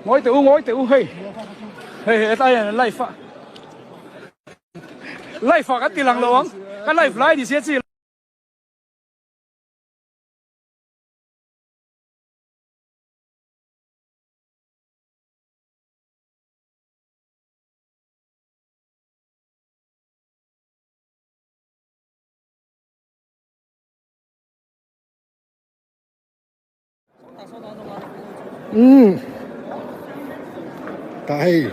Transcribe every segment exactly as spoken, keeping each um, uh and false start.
Ngawi teh u, ngawi teh u, hei. Hei, hei, ta hian live a. Live a kan ti lang lo ang. Ka live lai ni si a chi. Mm. Ta hei.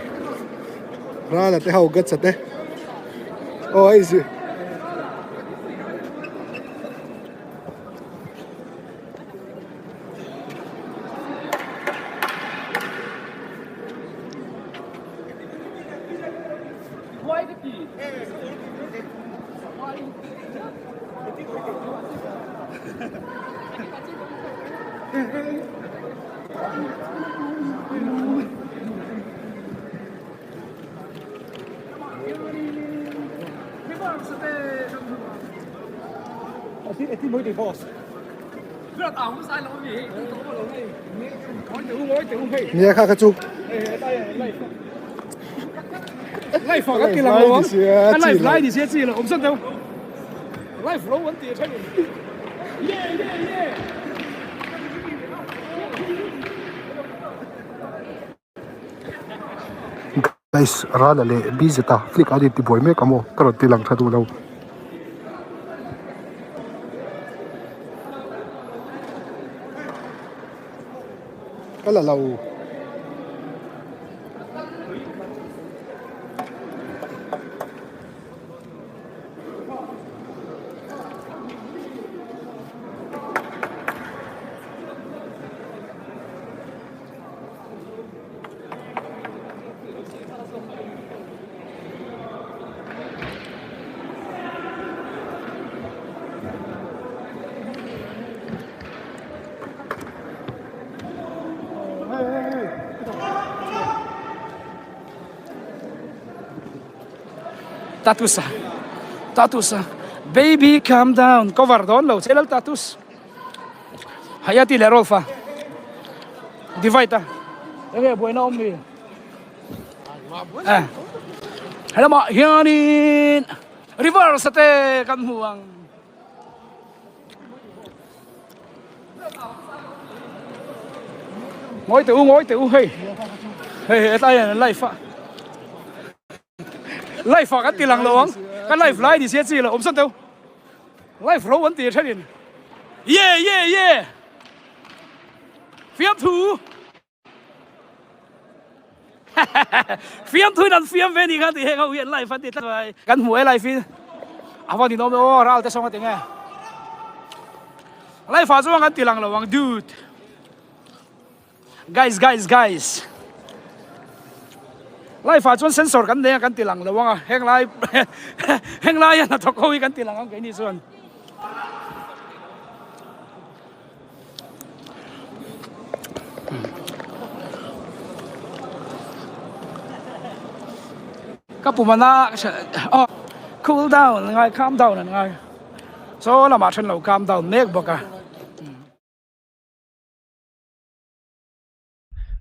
Rala te hau gatsa te. Oh, hei si. Nia kha ka chu. Live a kan ti lang lo ang. Ka live lai ni si a chi lo. Awm san deu. Live lo kan ti a ṭhen. Guys, Rala le B Z a flick a ni ti buai mek a maw, ka rawn ti lang ṭha duh lo. Ka la lo. Tatusa. Tatusa. Baby, calm down. Cover dawn lo che lal Tatus. Haya ti le Rolfa. Divide ta. Enge buaina awm ni. Eh. Helama hianin reverse te kan hmu ang. Ngawi teh u, ngawi teh u, hei. Hei, hei, ta hian live a. Live a kan ti lang lo ang. Ka live lai ni si a chi lo, awm san deu. Live ro kan ti a ṭhenin. Ye, ye, ye. Fiamthu. Fiamthuin an fiam ve ni kha ti heng ho hian live an ti tlat vai. Kan hmu e live hi. A va ni nawm e aw, Ral te sawng a ti nge. Live a chuan kan ti lang lo ang, dude. Guys, guys, guys. Live a chuan sensor kan nei a kan ti lang lo ang a. Heng lai, heng lai a na thawk ho hi kan ti lang ang keini chuan. Ka pum a na, oh, cool down ngai, calm down an ngai. Saw lamah ṭhen lo calm down mek bawk a.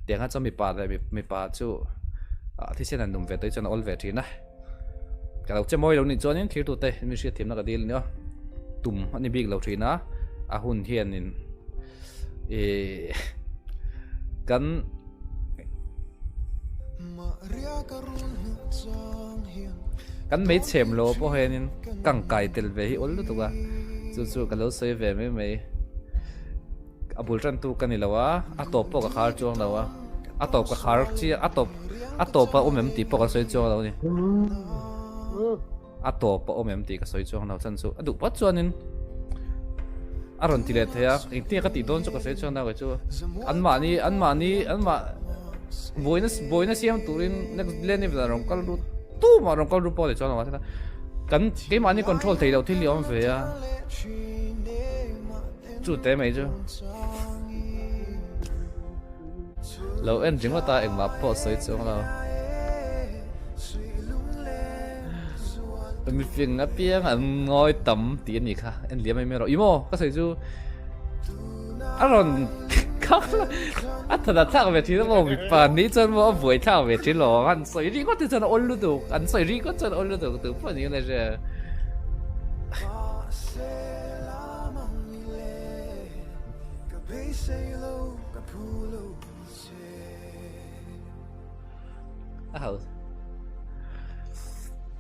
Tianga chu mipa le mi, mipa chu, a, thisen an num ve tawh chuan a awl ve ṭhin a. Ka lo che mawi lo nih chuanin thlirtute min hriatthiamna ka dil a ni a. Tum a ni bik lo ṭhin a, a hun hianin, e, kan, kan mei chhem lo pawh hianin ka kai tel ve hi awl lutuk a. Chu chu ka lo sawi ve mai mai. A bul ṭantu ka ni lo a, a tawp pawh ka khar chuang lo a, a tawp ka khar chi, a tawp, a tawp a awm em tih pawh ka sawi chuang lo a ni. A tawp a awm em tih ka sawi chuang lo chhan chu. A duh phawt chuanin a rawn ti leh thei a, engtin ka tih dawn chu ka sawi chuang lo kei chu. Anmahni, anmahni, anmah buaina, buaina siam turin next level a rawn kal ru, tumah rawn kal ru pawh leh chuang lo a, kan, keimahni control thei lo thil hi a awm ve a. Chu te mai chu. Lo en ringawt a, engmah pawh sawi chuang lo. Mi fing a piang an ngawi tam ti a ni kha. En liam ei mi ro. I maw, ka sawi chu. A rawn, ka, a thana thlak ve ṭhin a maw, mi pa ni chuan maw, a buai thlak ve ṭhin lo. An sawi ri ngawt te chuan a awl lutuk. An sawi ri ngawt chuan a awl lutuk. Tu pawh ni le hre. A hau.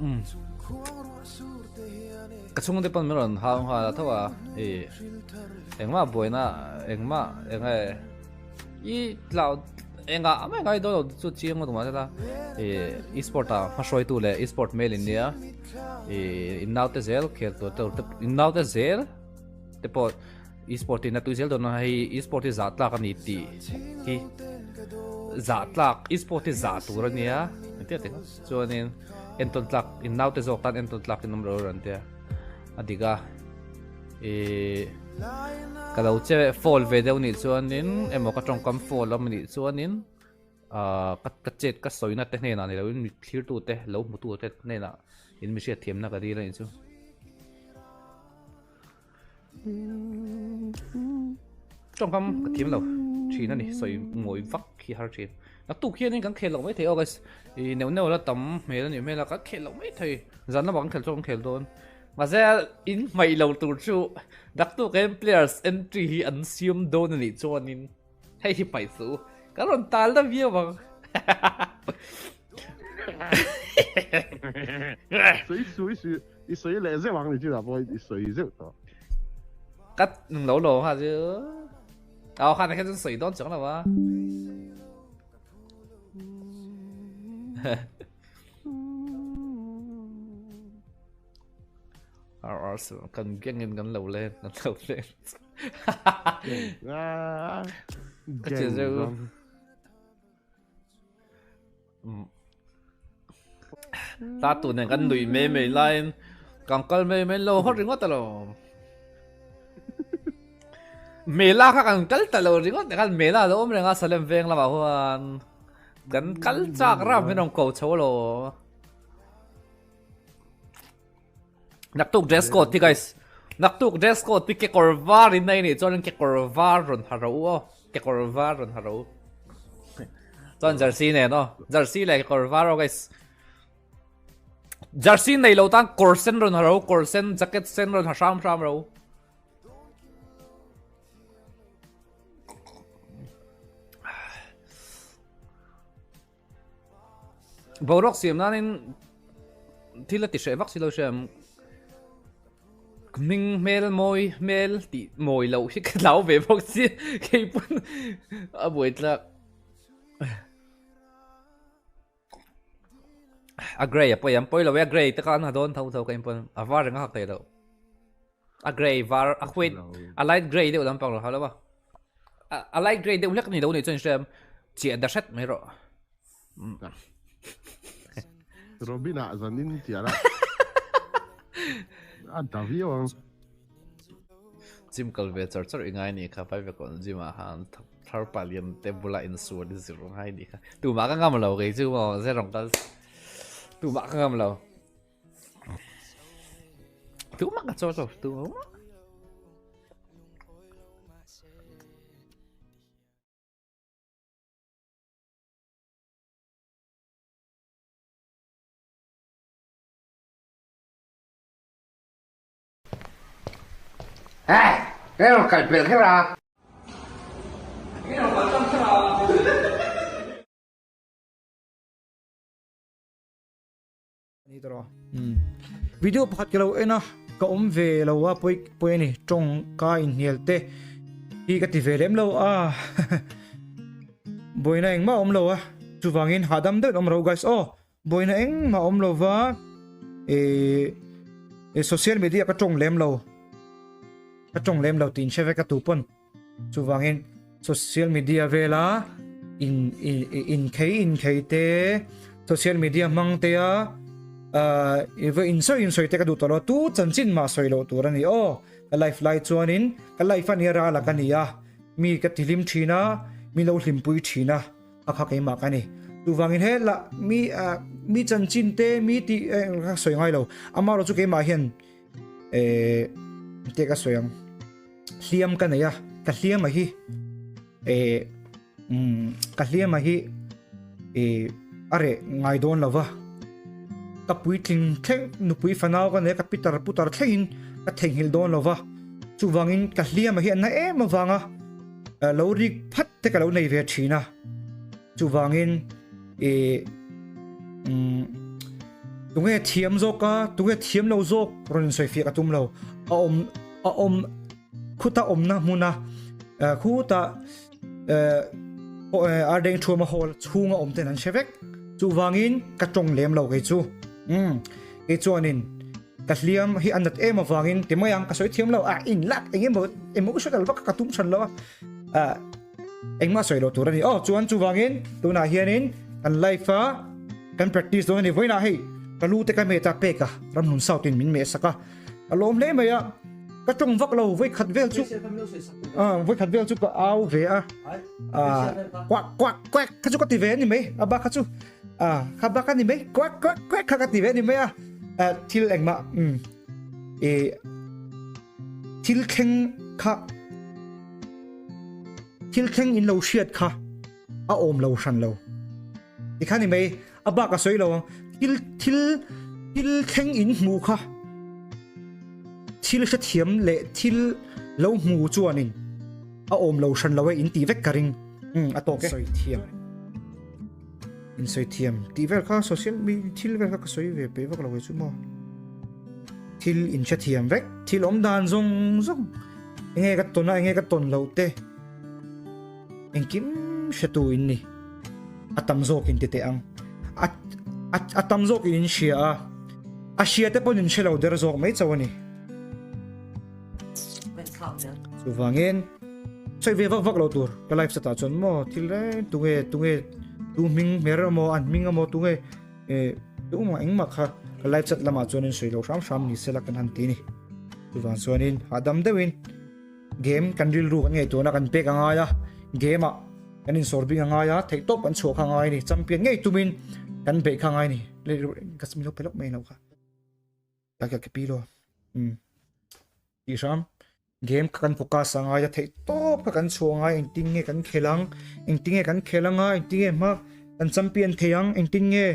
Mm. Ka chhungte pawn min rawn hau nghal a tho a. I, engmah buaina, engmah, eng nge. I tlau, enga, ama enga i dawn lo chu chiang ngawt ngawt a la. I, e-sport a hmahruaitu le e-sport hmel in nia. I, in naute zel, khel tur te, in naute zel. Te pawh e-sport-in a tui zel dawn a, hei e-sport hi zah tlak a ni tih hi zah tlak, e-sport hi zah tur a nia. Tia te chuanin entawn tlak, in naute zawk tan entawn tlak in awm rawh an tia. A dik a. I, ka lo che fawl ve deuh nih chuanin, emaw ka ṭawngkam fawl awm a nih chuanin, a, ka, ka chet, ka sawina te hnenah ni loin, mi thlirtu te, lo hmutu te hnenah in mi hriat thiamna ka dil a nih chu. Ṭawngkam ka thiam lo ṭhin a ni, sawi ngawi vak khi har ṭhin. Naktuk hianin kan khel lo mai thei, August. I neu neu la tam hmel a nih hmel a, kan khel lo mai thei. Zan lamah kan khel chu kan khel dawn. Mahse, in hmaih lo tur chu, naktuk em players entry hi an siam dawn a nih chuanin. Hei hi pai chu. Ka rawn tal na viau vang. Sawi, sawi, sawi. I sawi leh zeuh ang ni tina pawh i sawi zeuh tawh. Ka nung lo lo ha chu. Aw, khan kha chu sawi dawn chang lo va. Ar, ar, so, kan gang in kan lo le, kan lo le. Ah, ka che gang zeu. Gang. Mm. Tatu nen kan nui mai mai laiin, kan kal mai mai lo, hot ringawt a lo. Mela kha kan kal ta lo ringawt, kan mela lo awm renga Salem veng lamah huan. Kan kal chak ram min awm ko chho lo. Naktuk dress code ti, guys. Naktuk dress code ti, kekawr var in nei ni chuan kekawr var rawn ha ro u. Kekawr var rawn ha ro u. Chuan jersey nen aw. Jersey leh kekawr var aw, guys. Jersey nei lo tan kawr sen rawn ha ro u, kawr sen, jacket sen rawn ha hram hram ro u. Boruak siam nanin thil a ti hreh vak si lo hriam. Hming hmel mawi hmel tih mawi lo hi ka hlau ve bawk si. Kei pawn a buai tlak. A grey a pawi, an pawi lo e, a grey te kha an ha dawn tho tho ka in pawn. A var reng a hak thei lo. A grey var, a white, a light grey deuh lampang lo ha lo va. A, a light grey deuh hlek ni lo ni chuan hriam. Chiah da hret mai rawh. Mm. Robin-a zanin chiah la. A da viau ang. Gym kal ve char char i ngai ni kha, pai ve kon gym-a han th-, thar palian te bula in sur di zir ngai ni kha. Tuma ka ngam lo kei chu maw, ze rong kal. Tuma ka ngam lo. Tuma ka chaw chaw, tuma. Hey, hey, kal pel khe ra. Ni tawh. Hmm. Video pakhat ka lo en a, ka awm ve lo a, pawi, pawi a ni, ṭawngka inhnial te hi ka ti ve lem lo a. Buaina engmah awm lo a, chuvangin hahdam deuhin awm ro, guys. Aw, buaina engmah awm lo va, e, e, social media ka ṭawng lem lo. Ka ṭawng lem lo tiin hre ve ka tu pawn. Chuvangin social media vela in, in, in, inkhei, inkhei te, social media hmang te a, ah, i va insawi, insawi te ka duh tawh lo, tu chanchin mah sawi lo tur a ni aw. Ka live lai chuanin, ka live a nia, ral a ka ni a, mi ka tihlim ṭhin a, mi lo hlimpui ṭhin a, a kha keimah ka ni. Chuvangin he la mi, ah, mi chanchin te, mi ti, eh, ka sawi ngai lo. Amaherawhchu keimah hian, eh, te ka sawi ang. Hliam ka nei a, ka hliam a hi, eh, mm, ka hliam a hi, eh, a reh ngai dawn lo va. Ka puitling thleng, nupui fanau ka nei, ka pitar putar thlengin ka theinghilh dawn lo va. Chuvangin ka hliam a hi a na em avanga, eh, lo rik phat te ka lo nei ve ṭhin a. Chuvangin, eh, mm, tunge thiam zawk a, tunge thiam lo zawk, rawn insawifiah ka tum lo. A awm, a awm, khuta awmna hmuna, eh, khuta, eh, aw, eh, Ardeng Thuama hall chhunga awm ten an hre vek. Chuvangin ka ṭawng lem lo kei chu. Mm, kei chuanin, ka hliam hi a nat em avangin, ti mai ang ka sawi thiam lo, a, in lak eng emaw, emotional vak ka tum ṭhan lo a. A, engmah sawi lo tur a ni. Aw, chuan chuvangin, tunah hianin, kan live a, kan practice dawn a ni. Vawiinah hei, ka lu te ka met a pek a, Ramhlun South-in min meh sak a. A lawm hle mai a, ka ṭawng vak lo, vawi khat vel chu, a, vawi khat vel chu ka au ve a. A, kuak, kuak, kuak, kha chu ka ti ve a ni mai, a bak kha chu. A, kha bak a ni mai, kuak, kuak, kuak, kha ka ti ve a ni mai a. A, thil engmah, mm. E, thil thleng kha, thil thleng in lo hriat kha, a awm lo hran lo. Ti kha ni mai, a bak a sawi lo ang. Thil, thil, thil thleng in hmu kha, thil hrethiam leh thil lo hmu chuanin a awm lo hran lo e in ti vek ka ring. Hmm, a tawk e. Sawi thiam. Insawi thiam. Tih vel kha social media thil vel kha ka sawi ve pei vak lo hi chu maw. Thil in hre thiam vek. Thil awm dan zawng zawng. Enge ka tawn a, enge ka tawn lo te. Engkim hretu in ni. A tam zawk in ti teh ang. A, a, a tam zawk in in hria a. A hria te pawn in hre lo der zawk mai chauh a ni. Chuvangin, sawi ve vak vak lo tur, ka live chat-ah chuan maw, thil reng, tunge, tunge, tu hming hmer emaw, an hming emaw, tunge, eh, tu engmah, engmah kha, ka live chat lamah chuan in sawi lo hram hram ni sela kan han ti ni. Chuvang chuanin, hahdam deuhin, game kan rilru kan ngaihtuahna kan pek a ngai a, game-ah kan insawr bik a ngai a, theihtawp kan chhuah kha a ngai ni, champion ngei tumin kan beih kha a ngai ni. Le, ka mi lo pe lawk mai lo kha. Ka, ka, ka pi lo. Hmm. Ti hram. Game kha kan focus a ngai a, theihtawp kha kan chhuah a ngai, engtin nge kan khel ang, engtin nge kan khel ang a, engtin nge hma kan champion thei ang, engtin nge,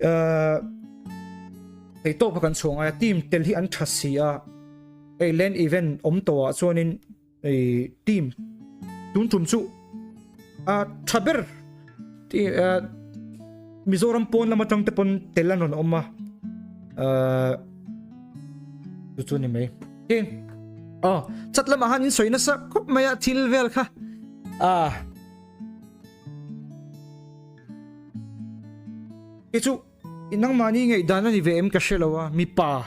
eh, theihtawp kha kan chhuah a ngai a, team tel hi an ṭha si a. Ei, lane event awm tawh ah chuanin, eh, team tun ṭum chu, a, ṭha ber. Ti, a, Mizoram pawn lam aṭang te pawn tel an rawn awm a. A, chu chu ni mai. Tin. Aw, chat lamah han in sawi nasa khawp mai a thil vel kha. A. Kei chu, i nangmahni ngaihdan a ni ve em ka hre lo a, mipa.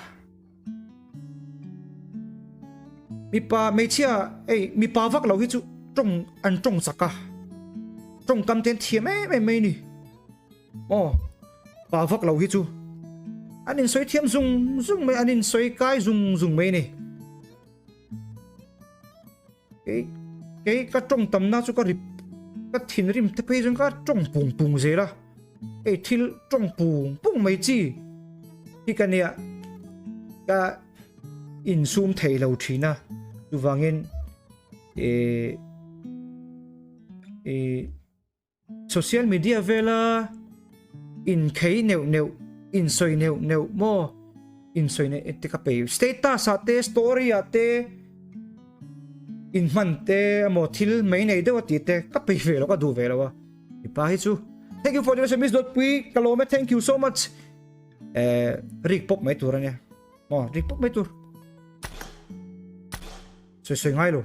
Mipa, hmeichhia, ei, mipa vak lo hi chu ṭawng, an ṭawng chak a. Ṭawngkam te an thiam em em mai ni. Aw, pa vak lo hi chu. An insawi thiam zung zung mai, an insawi kai zung zung mai ni. Kei, kei ka ṭawng tamna chu ka ri, ka thinrim te phei chuan ka ṭawng pung pung zel a. Ei thil ṭawng pung pung mai chi hi ka nia, ka insum thei lo ṭhin a. Chuvangin, e, e, social media vela inkhei neuh neuh, insawi neuh neuh maw? Insawi neuh te ka pei. Status-ah te, story-ah te, inhman te, emaw thil mei nei deuh a ti te, ka pei ve lo, ka duh ve lo a. I pa hi chu. Thank you for the message, Miss Dotpui. Ka lawm e, thank you so much. Eh, rik pawp mai tur a nia. Aw, rik pawp mai tur. Sawi sawi ngai lo.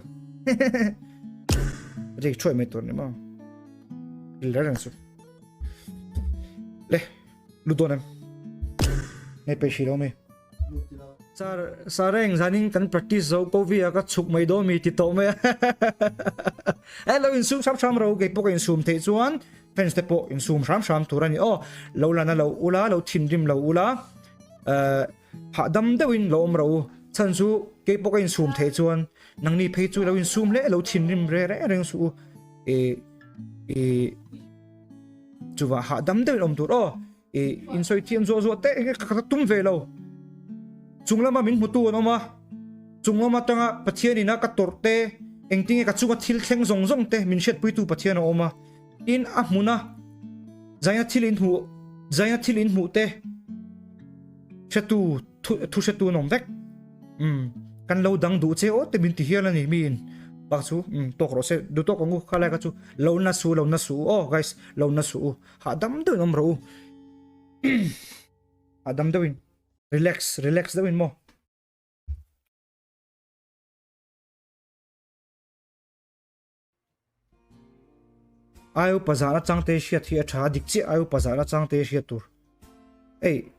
Rik thuai mai tur ni maw. Rilrel ang chu. Le, lut dawn em. Nei pei hri lo mi. Sir, Sir Reng, zanin kan practice zo ko via ka chhuk mai dawn mi ti tawh mai. Eh, lo insum hram hram ro, kei pawh ka insum theih chuan, fans te pawh insum hram hram tur a ni. Aw, lo lan a lo ula, lo thinrim lo ula. Eh, hahdam deuhin lo awm ro u. Chhan chu kei pawh ka insum theih chuan, nangni phei chu lo insum le, lo thinrim re re reng suh u. E, e, Chuva hahdam deuin awm tur aw. I, insawi thiam zuah zuah te, eng ka, ka tum ve lo. Chung lama min hmutu an awm a. Chung lam atanga Pathianin a ka tawrh te, engtin nge ka chunga thil thleng zawng zawng te, min hriatpuitu Pathian a awm a. In a hmuna, zaina thil in hmuh, zaina thil in hmuh te. Hretu, thu, thu hretu an awm vek. Hmm. Kan lo dang duh che aw, te min ti hial a ni, miin. Bak chu, hmm, tawk rawh se, duh tawk ang u, kha lai ka chu. Lo na su, lo na su, aw, guys, lo na su. Hahdam deuin awm ro. Hahdam deuin. Relax, relax deuin maw. A upa zana chang te hriat hi a ṭha, a dik chiah, a upa zana chang te hriat tur. Ei.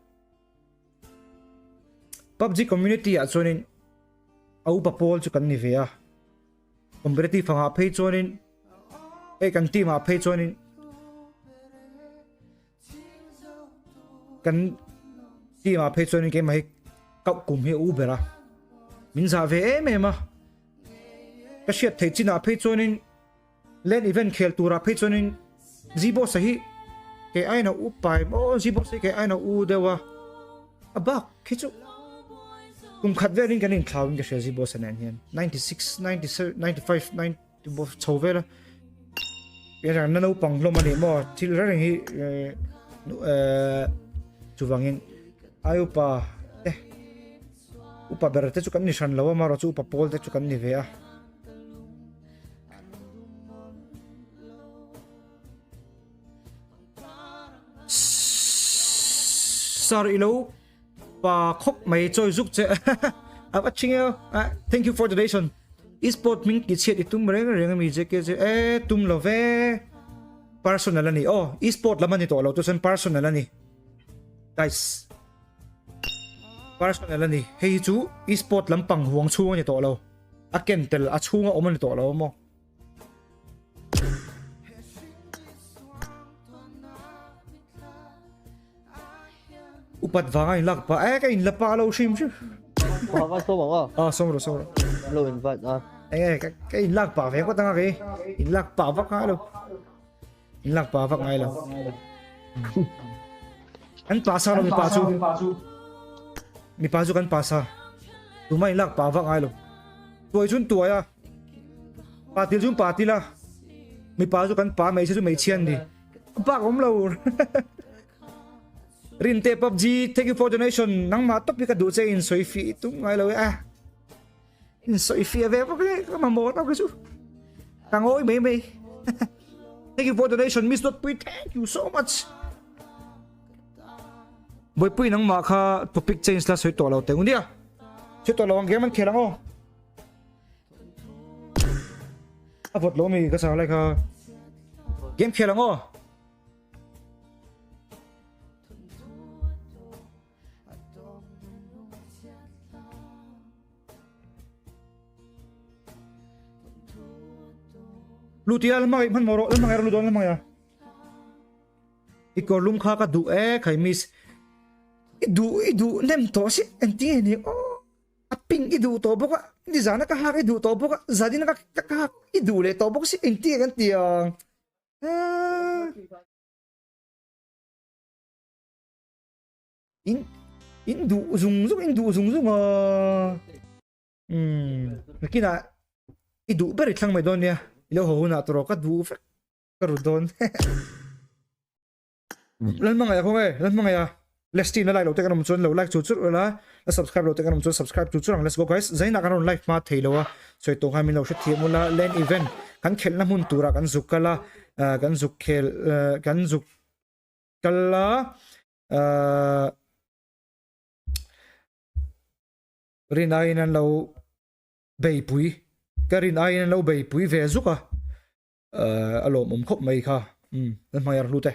PUBG community-ah chuanin a upa pawl chu kan ni ve a. Competitive-ah phei chuanin, ei, kan team-ah phei chuanin, kan team-ah phei chuanin keimah hi ka kum hi a u ber a. Min zah ve em em a. Ka hriat theih chinah phei chuanin, lane event khel turah phei chuanin, Zibos-a hi kei aina u pai, aw, Zibos-a hi kei aina u deu a. A bak khi chu. Kum khat velin kan inthlau in ka hria Zibos-a nen hian. Ninety-six, ninety-seven, ninety-five, ninety, bo chho vel a. Eng ang na naupang hlawm a ni maw? Thil reng reng hi, eh, nu-, eh, chuvangin a upa te, upa ber te chu kan ni hran lo a, amaherawhchu upa pawl te chu kan ni ve a. Sir, i lo pa khawp mai, chawi zuk che. A va ching e. Ah, thank you for donation. Esport hming ti chhiat i tum reng reng a mi che ke che. Eh, tum lo ve. Personal a ni. Oh, esport lam a ni tawh lo, tu chuan personal a ni. Guys. Personal a ni. Hei chu esport lampang huang chhung a ni tawh lo. A ken tel a chhunga awm a ni tawh lo maw. Upat vanga in lak pa, eh, ka in la pa lo hrim hrim. Ba, ba, sawm ang a. Ah, sawm ro, sawm ro. Lo invite a. Eh, eh, ka, ka in lak pa ve ko tanga ke. In lak pa vak ngai lo. In lak pa vak ngai lo. Kan pa sa lo mi pa chu. Mi pa chu kan pa sa. Tuma in lak pa vak ngai lo. Tuai chun tuai a. Pa til chun pa til a. Mi pa chu kan pa, hmeichhe chu hmeichhe an ni. Bak awm lo. Rin te PUBG, thank you for donation. Nangma topic a duh che in sawi fie tum ngai lo e a. In sawi fie ve bawk e, ka mamawh tak chu. Ka ngawi mai mai. Thank you for donation, Miss Dotpui, thank you so much. Bawihpui, nangma kha topic change la sawi tawh lo teng u nia. Sawi tawh lo ang, game an khel ang aw. A vawt lo mi ka sang lai kha. Game khel ang aw. Lu ti a, la hmangai, hman maw ro, la hmangai ro, lu dawn la hmangai a. I kawrlum kha ka duh e khai, miss. I duh, i duh nem tawh si, engtin nge ni aw. A pink i duh tawh bawk a, nizana ka hak i duh tawh bawk a, zanin ka, ka, ka hak i duh leh tawh bawk si, engtin nge kan ti ang. Ah. In, in duh zung zung, in duh zung zung a. Hmm, nakinah i duh ber i thlang mai dawn nia. I lo ho hunah tawrh ka duh vek ka ru dawn. Lal hmangaia khawng e, lal hmangaia. Lesti na like lo te kan awm chuan lo like chu chu la, la subscribe lo te kan awm chuan subscribe chu chu ang. Let's go, guys. Zaina kan rawn live hma thei lo a. Sawi tawng khan min lo hre thiam ula, lane event kan khelhna hmun tura kan zuk kal a, ah, kan zuk khel, ah, kan zuk kal a, ah, rin aiin an lo beipui, ka rin aiin an lo beipui ve zuk a, ah, a lawmawm khawp mai kha. Hmm, kan hmangaia ru te.